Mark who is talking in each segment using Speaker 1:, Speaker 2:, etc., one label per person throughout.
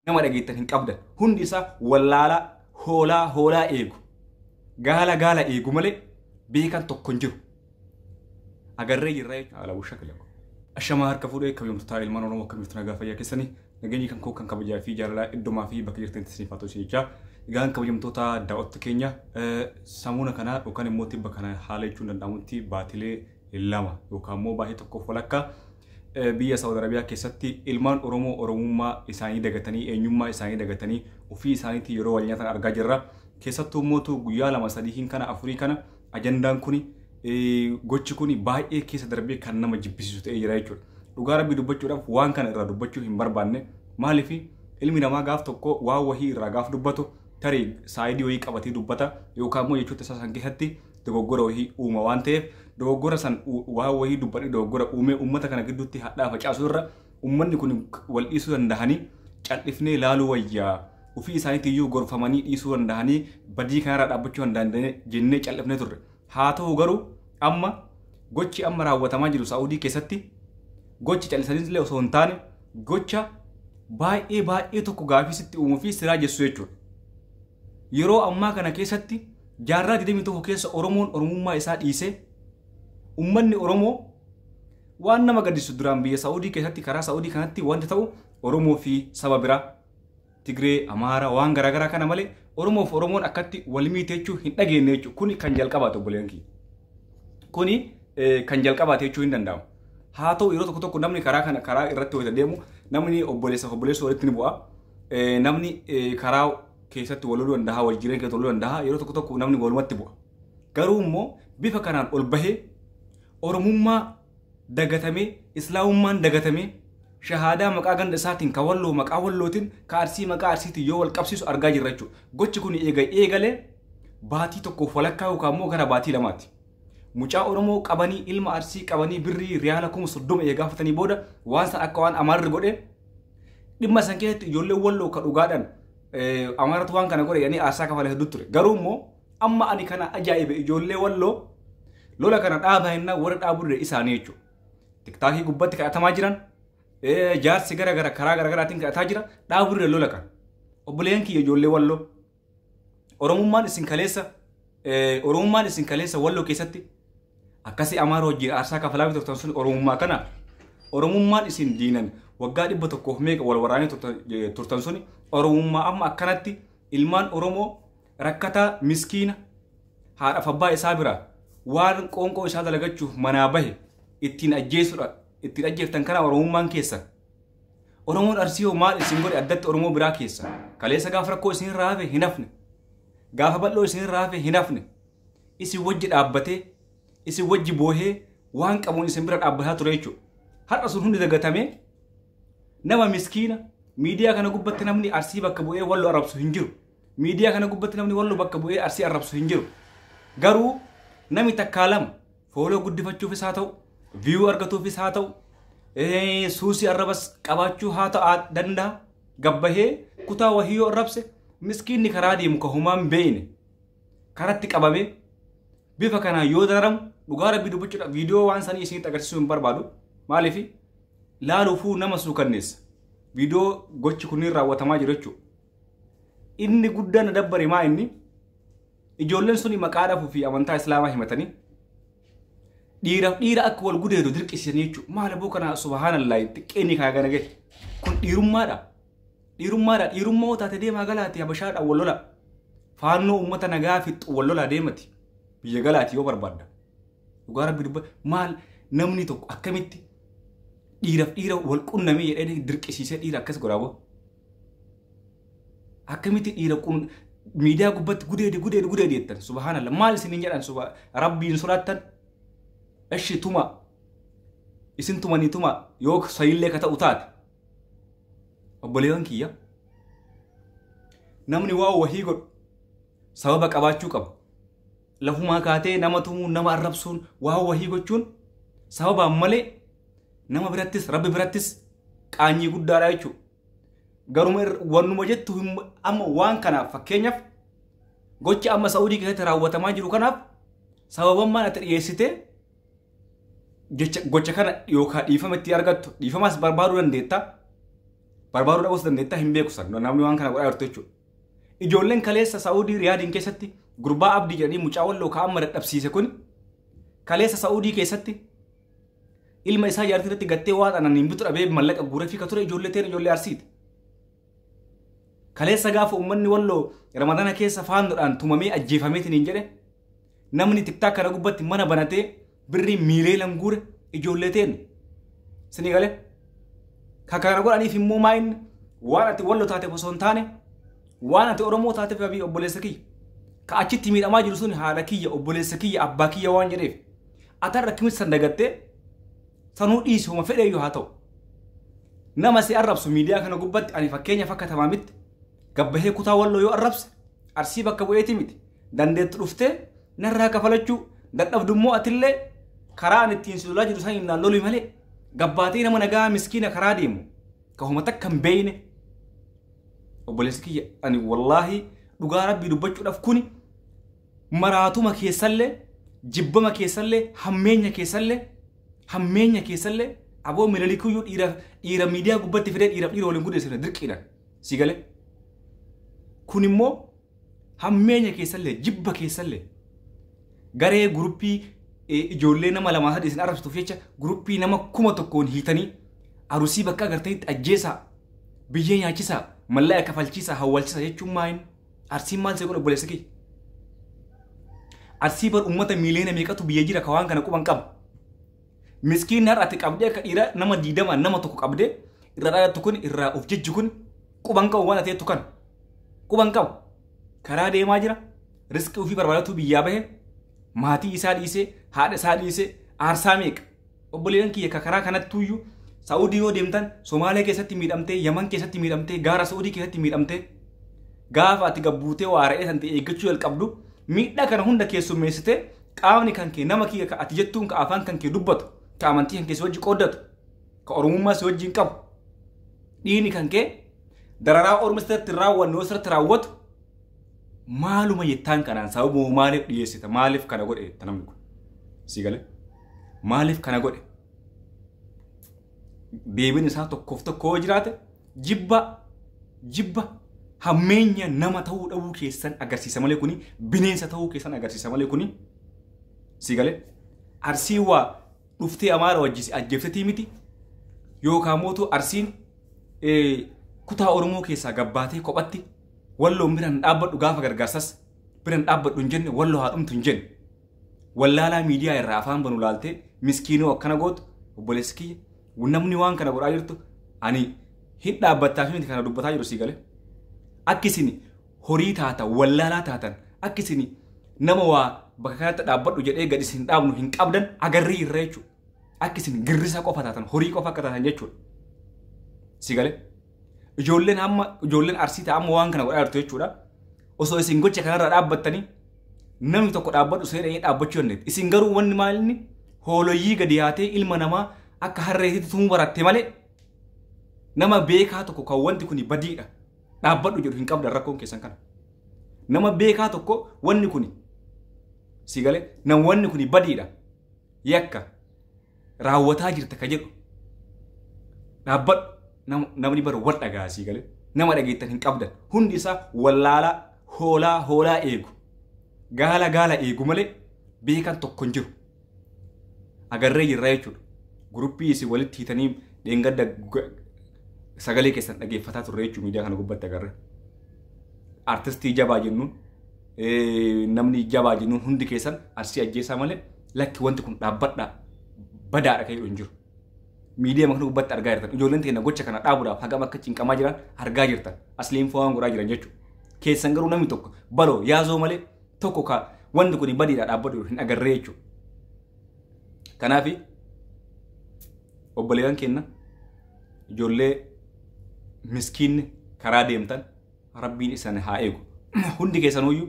Speaker 1: Nama dhageettan hin qabdan. Hundi isaa wallaalaa, hoolaa hoolaa eegu. Gaala gaala eegu malee beekan tokko hin jiru. Agarree jirra jechuudha. Haala busha kilabu. Ashamaa harka fuudhee kabajamtootaa ilmaan Oromoo, akkam jirtu? Nagaa fayyaa keessanii? Nageenyi kan koo kan kabajaa fi jaalalaa iddomaa fi bakka jirtanitti isiniif haa ta'u isin jechaa. Egaan kabajamtoota daawwattoota keenya, samuuna kana yookaan immoo tibba kana haala jechuun danda'amutti baatilee 2 yookaan immoo baay'ee tokkoof walakkaa biyya Saawud Arabiyaa keessatti ilmaan Oromoo Oromummaa isaanii dagatanii, eenyummaa isaanii dagatanii, ofii isaaniitti yeroo wal nyaatan argaa jirra. Keessattuu immoo guyyaa 2 3 kana 4 kana ajandaan kuni, gochi kun baay'ee keessa darbee kan nama jibbisiisu ta'ee jira jechuudha. Dhugaa Rabbii dubbachuudhaaf waan kana irraa dubbachuu hin barbaanne. Maaliif? Ilmi namaa gaaf tokko waan wahii irraa gaaf dubbatu tarii saayidii wayii qabatee dubbata yookaan immoo jechoota isaa san keessatti dogoggora wahii uuma waan ta'eef, dogoggora san waan wahii dubbadhee dogoggora uumee uummata kana gidduutti hadhaa facaasuu irra uummanni kun wal dhiisuu danda'anii cal'ifnee laaluu wayyaa, ofii isaaniitti iyyuu gorfamanii dhiisuu danda'anii badii kanarraa dhaabbachuu danda'anii jennee cal'ifnee turre. Haa ta'u garuu amma gochi amma raawwatamaa jiru Saa'udii keessatti gochi callisanii illee osoo hin taane gocha baay'ee baay'ee tokko gaafii sitti uumuu fi siraa jessu jechuudha. Yeroo ammaa kana keessatti jaarraa 21 keessa Oromoon Oromummaa isaa dhiisee, uummanni Oromoo waan nama gaddisu duraan biyya Saa'udii keessatti karaa Saa'udii kanatti wanti ta'u Oromoo fi saba biraa Tigree, Amaara, waan garaagaraa kana malee Oromoo fi Oromoon akkatti wal miite jechuu hin dhageenye jechuudha. Kuni kan jalqabaate, obboleeyyan kiyya. Kuni kan jalqabaate jechuu hin danda'amu. Haa ta'u, yeroo tokko tokko namni karaa kana karaa irratti wayita deemu namni obboleessa fi obboleessa walitti ni bu'a. Namni karaa keessatti wal loluu danda'a, wal jireenya keessatti wal loluu danda'a. Yeroo tokko tokko namni walumatti bu'a. Garuu immoo bifa kanaan ol bahee Oromummaa dagatamee, Islaamummaan dagatamee, shahaadaa maqaa ganda isaatiin, ka Walloo maqaa Wallootiin, ka Arsii maqaa Arsiitiin yoo wal qabsiisu argaa jirra jechuudha. Gochi kun eega eegalee baatii tokkoof walakkaa yookaan immoo gara baatii 2ti. Mucaa Oromoo qabanii, ilma Arsii qabanii, birrii riyaala 30,000 eega gaafatanii booda waan san akka waan Amaarri godhe, dhimma san keessatti ijoolleen Walloo ka dhugaadhaan Amaaratu waan kana godhe jedhanii aarsaa kafale hedduu ture. Garuu immoo amma ani kana ajaa'ibe, ijoollee Walloo lola kana dhaabaa jennaan warra dhaabuu dide isaanii jechuudha. TikTokii gubbatti kadhatamaa jiran, jaarsi gara gara karaa gara garaatiin kadhataa jira, dhaabuu dide lola kana. Obboleeyyan kiyya ijoollee Walloo, Oromummaan isin kaleessa Walloo keessatti akkasii Amaara wajjin aarsaa kafalaa turtan sun Oromummaa kana? Oromummaan isin diinan waggaa 100f meeqa wal waraanee turtan suni Oromummaa amma akkanatti ilmaan Oromoo rakkataa miskiina haadhaaf abbaa isaa biraa waan qoonqoo isaa dalagachuuf manaa bahe ittiin ajjeessuudha ittiin ajjeeftan kana Oromummaan keessan? Oromoon Arsii hoo maal isin godhe addatti Oromoo biraa keessa? Kaleessa gaafa rakkoo isin irraa hafe hin hafne. Gaafa bal'oo isin irraa hafe hin hafne. Isin wajji dhaabbatee, isin wajji boohee, waan qabuun isin bira dhaabbataa ture jechuudha. Har'a sun hundi dagatamee nama miskiina miidiyaa kana gubbatti namni Arsii bakka bu'ee Walloo arrabsu hin jiru. Miidiyaa kana gubbatti namni Walloo bakka bu'ee Arsii arrabsu hin jiru. Garuu namni takkaa lama follow guddifachuufis haa ta'u, view argatuufis haa ta'u, suusii arrabas qabaachuu haa ta'u danda'a. Gabbahee kutaa wahii yoo arrabse miskiinni karaa deemu ka humaan beeyne karatti qabamee bifa kanaan yoo dararamu, dhugaa Rabbii dubbachuudha, viidiyoo waan sanii isinitti agarsiisuu hin barbaadu. Maaliif? Laaluufuu nama suukanneessa. Viidiyoo gochi kunniin raawwatamaa jiru jechuudha. Inni guddaan na dabbare maa inni ijoolleen suni maqaa dhabuu fi amantaa Islaamaa himatanii dhiiraaf dhiira akka wal gudeedu dirqisiisanii jechuudha. Maal aboo kana, subhaanallah, xiqqeenni kaa gana gahe. Kun dhiirummaadha. Dhiirummaadha. Dhiirummaa yoo taate deemaa galaati Habashaadhaan wal lola. Faannoo uummata nagaa fixxu wal lolaa deemati. Biyya galaati yoo barbaadda. Dhugaa Rabbi dubba, maal namni tokko akkamitti dhiiraaf dhiira wal qunnamee jedhee dirqisiisee dhiira akkas godhaa boo? Akkamitti dhiira kun miidiyaa gubbatti gudeedi gudeedi gudeedi jettan? Subhaanallah, maal isiniin jedhan? Rabbiin sodaattan? Eshi, tuma isin tumanii tuma yoo sayillee ka ta'u taate. Obboleewwan kiyya, namni waa wahii godhu sababa qabaachuu qaba. Lafumaa kaatee nama tumuun, nama arrabsuun, waa wahii gochuun sababaan malee nama birattis Rabbi birattis qaanyii guddaadha jechuudha. Garuma wannuma jettu amma waan kanaaf, fakkeenyaaf gochi amma Saa'udii keessatti raawwatamaa jiru kanaaf sababammaan ati dhiyeessitee jecha gocha kana yookaan dhiifama itti argattu, dhiifamaas barbaaduu dandeetta. Barbaaduu dhabuus dandeettaa hin beeku san namni waan kana godhaa jirtu jechuudha. Ijoolleen kaleessa Saa'udii Riyaadiin keessatti gurbaa Abdii jedhanii mucaa walloo ka'an dadhabsiise kun kaleessa Saa'udii keessatti ilma isaa jaartii irratti gattee waan aannan hin bitu dhabee mallaqa guuree fi ka ture ijoollee teen ijoollee Arsiiti. Kaleessa gaafa uummanni walloo Ramadana keessa faandoodhaan tumamee ajjeefameetiin hin jedhe namni tiktaak kana gubbatti mana banatee birrii miilee guure ijoollee teen sinii galee. Ka kana godhaniif immoo maayin waan ati walloo taateef osoo hin taane waan ati Oromoo taateef abii obboleessa kiyya. Ka achitti miidhamaa jiru sun haadha kiyya obboleessa kiyya abbaa kiyya waan jedheef atarra akkamitti san dagattee sanuu dhiisuma fedheeyyuu haa ta'u. Nama si arrabsu miidiyaa kana gubbatti ani fakkeenyaaf akka tamaamitti gabbahee kutaa walloo yoo arrabse Arsii bakka bu'eeti miti dandeettu dhuftee narraa kafalachuu dadhabdummoo atillee karaa ani ittiin si lolaa jiru san hin lolu malee gabbaatee nama nagaa miskiina karaa deemu ka homa takka hin beeyne. Obboleessi kiyya ani wallaahi dhugaa rabbii dubbachuudhaaf kuni maraatuma keessallee jibbama keessallee hammeenya keessallee aboo milalikuyyuu dhiira miidiyaa gubbatti fidee dhiiraaf dhiira waliin guddisne dirqiidhaan si galee. Kun immoo hammeenya keessallee jibba keessallee garee guruppii ijoollee nama lamaa sadii isin arrabsituuf jecha guruppii nama 1000 hiitanii Arusii bakka agartanitti ajjeesaa biyyee nyaachisaa mallaqa kafalchiisaa hawwalchisaa jechuun maayin Arsiin maal see godhe obboleessa kiyya. Arsii bar uummata miiliyoona meeqatu biyya jira ka waan kana quban qaba. Miskiin har'a ati qabdee akka dhiira nama 20 nama tokko qabdee irraa dhalattu kun irraa of jejju kun quban qabu waan ateettu kan quban qabu. Karaa deemaa jira riskii ofii barbaadatu biyyaa bahe maatii isaa dhiisee haadha isaa dhiisee aarsaa meeqa obboleeyyan kiyya ka karaa kanattuyyuu Saa'udii yoo deemtan Somaalee keessatti miidhamtee Yaman keessatti miidhamtee gaara Saa'udii keessatti miidhamtee gaafa ati gabbuutee waa re'ee san ta'e eeggachuu jalqabdu miidhaa kana hunda keessummeessitee qaamni kan kee nama kiyya ka ati jettuun ka afaan kan kee dubbatu ka amantii kan kee si wajji qooddatu ka oromummaa si wajjiin qabu dhiini kan kee dararaa orma sirratti raawwannu yoo sirratti raawwatu maaluma jettaan kanaan sababuma maaliif dhiyeessita maaliif kana godhe jetta namni kun si galee maaliif kana godhe deebiin isaa tokkoof tokko yoo jiraate jibba hammeenya nama ta'uu dhabuu keessan agarsiisa malee kuni bineensa ta'uu keessan agarsiisa malee kuni si galee Arsii waa dhuftee Amaara wajjis ajjeeftetii miti yookaan mootu Arsiin kutaa Oromoo keessaa gabbaatee kophatti walloon biraan dhaabbadhu gaafa gargaarsas biraan dhaabbadhu hin jenne walloo haa dhumtu hin jenne wallaalaa miidiyaa irraa afaan banu laaltee miskiinoo akkana gootu obboleessi kiyya namni waan kana godhaa jirtu ani hin dhaabbattaa fi miti kana dubbataa jiru si galee. Akka isin horii taatan wallaalaa taatan akka isin nama waa bakka kanatti dhaabbadhu jedhee gadi isin dhaabnu hin qabdan agarrii irra jechuudha. Akka isin girrisa qofa taatan horii qofa akka taatan jechuudha. Si galee ijoolleen hamma ijoolleen Arsii ta'a amma waan kana godhaa jirtu jechuudha. Osoo isin gocha kanarra dhaabbattanii namni tokko dhaabbadhu seera dhaabbachuu dandeetti. Isin garuu wanni maalinni hooloyyii gadi yaatee ilma namaa akka harreetitti tumuu baratte malee nama beekaa tokko kan wanti kun badiidha dhaabbadhu jedhu hin qabdan rakkoon keessan kana. Nama beekaa tokko wanni kun si galee nam wanni kun badiidha yakka raawwataa jirta ka jedhu dhaabbadhu namni bara wal dhagaa si galee nama dhageettan hin qabdan hundi isaa wallaalaa hoolaa eegu gaala eegu malee beekan tokko hin jiru. Agarree jirra jechuudha. Guruppii isin walitti hiitanii dheengadda sagalee keessan dhageeffataa turre jechuudha miidiyaa kana gubbatti agarree. Artistii jabaa jennuun namni jabaa jennuun hundi keessan Arsii ajjeesaa malee lakki wanti kun dhaabbadhaa badaadha kan jedhu hin jiru. Miidiyaa kana gubbatti argaa jirtan ijoolleen teenya gocha kana dhaabuudhaaf hagam akka cinqamaa jiran argaa jirtan asliin fo'aan godhaa jiran jechuudha. Keessan garuu namni tokko baloo yaazoo malee tokko ka wanti kun badiidha dhaabbadhu hin agarree jechuudha. Kanaaf obboleeyyan keenya ijoollee miskiinni karaa deemtan rabbiin isaan haa eegu. Hundi keessanuyyuu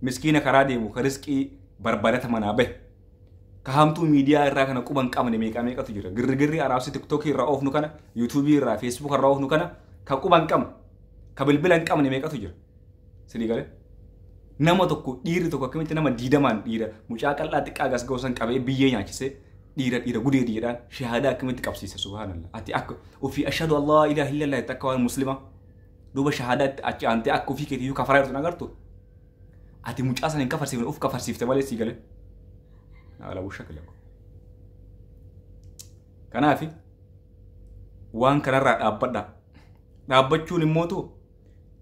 Speaker 1: miskiina karaa deemu ka riskii barbaadata manaa bahe ka hamtuu miidiyaa irraa kana quban qabne meeqa meeqatu jira. Girrigirri araabsi tiktookii irraa oofnu kana yuutuubii irraa feesbuuk irraa oofnu kana ka quban qabne ka bilbila hin qabne meeqatu jira. Sidii galee nama tokko dhiirri tokko akkamitti nama 20 dhiira mucaa qal'aa xiqqaa gas ga'u san qabee biyyee nyaachisee Dhiira dhiira gudeedi jedhaan shahaadaa akkamitti qabsiisa, subhaanallah. Ati akka ofii ashhadu Allah ilaaha illallah itti akka waan muslima duuba shahaadaatti achi aantee akka ofii keetiyyuu kafaraa jirtu agartu. Ati mucaa sana hin kafarsiifne, of kafarsiifte malee, sii galee. Alaabuu shakila. Kanaaf waan kanarraa dhaabbadha. Dhaabbachuun immootu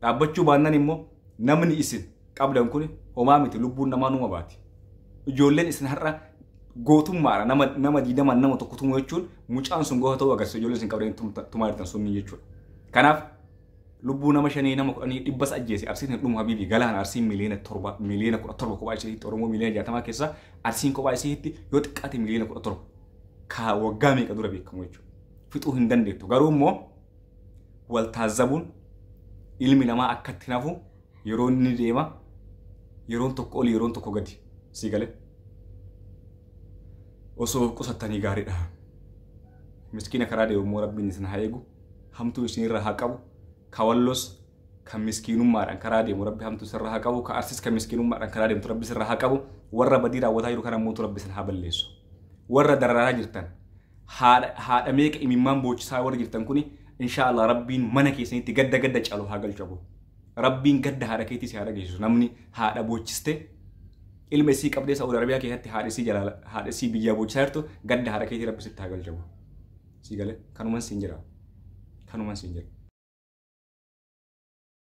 Speaker 1: dhaabbachuu baannaan immoo namni isin qabdan kun homaa miti, lubbuun namaa numa baati. Ijoolleen isin har'a gootummaadha nama 20n nama tokko tumu jechuun mucaan sun goota ta'uu agarsiisa, ijoolleen isin qabdan tumaa jirtan sunni jechuudha. Kanaaf lubbuu nama 5, nama 10, 100s ajjeese, Arsiin hin dhumu habiibi. Galaan Arsiin 7 miliyoona, 17 miliyoona kophaa isiitti, Oromoo 60 miliyoona keessaa Arsiin kophaa isiitti yoo xiqqaate 17 miliyoona ka waggaa meeqa dura beekamu jechuudha. Fixuu hin dandeettu, garuu immoo wal taazzabuun ilmi namaa akkatti nafu yeroo inni deema, yeroon tokko oli, yeroon tokko gadi, sii galee. Osoo qusattanii gaariidha. Miskiina karaa deemu immoo Rabbiin isin haa eegu, hamtuu isinirra haa qabu, ka Wallos kan miskiinummaadhaan karaa deemu Rabbi hamtuu sirra haa qabu, ka Arsis kan miskiinummaadhaan karaa deemtu Rabbi sirra haa qabu, warra badii raawwataa jiru kana mootu Rabbi isin haa balleessu. Warra dararaa jirtan, haadha meeqa imimmaan boochisaa warra jirtan kuni, insha Allah Rabbiin mana keessanitti gadda gadda caalu haa galchu abu. Rabbiin gadda haadha keetii si haa dhageessisu. Namni haadha boochiste, ilma isii qabdee Saa'ud Arabiyaa keessatti haadha isii jalaa, haadha isii biyyaa boochisaa jirtu, gadda haadha keetii Rabbi sitti haa galchu. Si galee, kanuman siin jira. Kanuman siin jira.